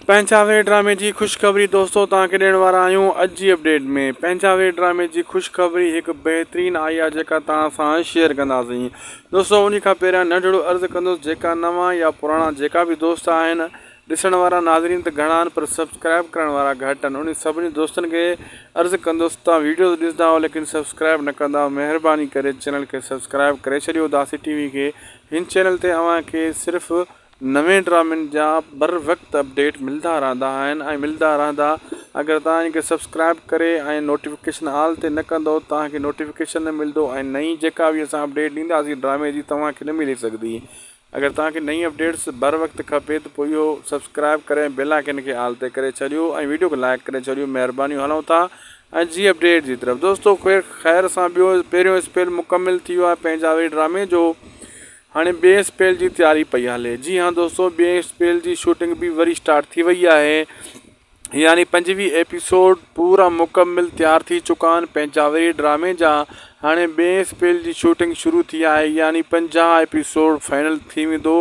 پنهنجا وير ڊرامي جي خوشخبري دوستو توهان کي ڏيڻ وارا آهيون اڄ جي اپڊيٽ ۾ پنهنجا وير ڊرامي جي خوشخبري هڪ بهترين آئي آهي جيڪا توهان سان شيئر ڪنداسين دوستو انهي کان پهريان ننڍڙو عرض ڪندس جيڪا نوان يا پراڻا جيڪا به دوست آهن ڏسڻ وارا ناظرين ته گهڻا آهن پر سبسڪرائب ڪرڻ وارا گهٽ آهن انهي سڀني دوستن کي عرض ڪندس توهان ويڊيوز ڏسندا آهيو ليڪن سبسڪرائب نه ڪندا آهيو مهرباني ڪري چينل کي سبسڪرائب ڪري ڇڏيو اداسي ٽي وي کي هن چينل تي اوهان کي صرف نوين ڊرامن جا بر وقت اپڊيٽ ملدا رهندا آهن ۽ ملدا رهندا اگر توهان ان کي سبسڪرائب ڪري ۽ نوٽيفڪيشن آل تي نه ڪندو توهان کي نوٽيفڪيشن نه ملدو ۽ نئين جيڪا به اسان اپڊيٽ ڏينداسين ڊرامي جي توهان کي نه ملي سگهندي اگر توهان کي نئين اپڊيٽس بر وقت کپي ته پوء اهو سبسڪرائب ڪري ۽ بيل آئڪن کي آل تي ڪري ڇڏيو ۽ ويڊيو کي لائڪ ڪري ڇڏيو مهربانيون هلون ٿا ۽ جي اپڊيٽ جي طرف دوستو خير سان ٻيو پهريون اسپيل مڪمل ٿي ويو آهي پنهنجا وي ڊرامي جو هاڻي ٻئين اسپيل جي تياري پئي هلي. جي ها دوستو ٻئين اسپيل جي شوٽنگ به وري اسٽارٽ ٿي وئي آهي يعني 25 ايپيسوڊ پورا مڪمل تيار ٿي چڪا آهن پنجاوري ڊرامي جا هاڻي ٻئين اسپيل جي شوٽنگ شروع ٿي آهي يعني 50 ايپيسوڊ فائنل ٿي ويندو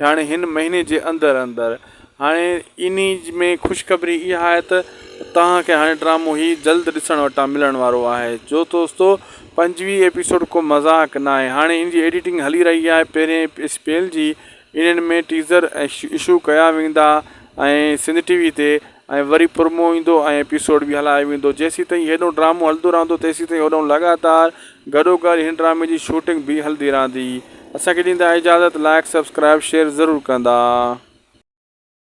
هاڻي هن مهيني جي اندر اندر هاڻي انهي ۾ خوشخبري اها آهي ته توهان کي هاڻي ڊرامو هي جلد ڏسڻ وٽان ملڻ وارو آهي جو دوستو 25 ايپيسوڊ ڪو مذاق ناهي هاڻي ان جي ايڊيٽنگ هلي رهي آهي پهرين اسپيل جي انهن ۾ ٽيزر اشو ڪيا ويندا ۽ سنڌ ٽي وي تي ۽ وري پرمو ايندو ۽ ايپيسوڊ به هلايو ويندو جيسيتائين هيڏو ڊرامو هلندو رهندو تيسيتائين هوڏانهن لڳاتار گڏوگڏ هن ڊرامي جي شوٽنگ به هلندي رهندي اسان کي ڏيندا اجازت لائڪ سبسڪرائب شيئر ضرور ڪندا.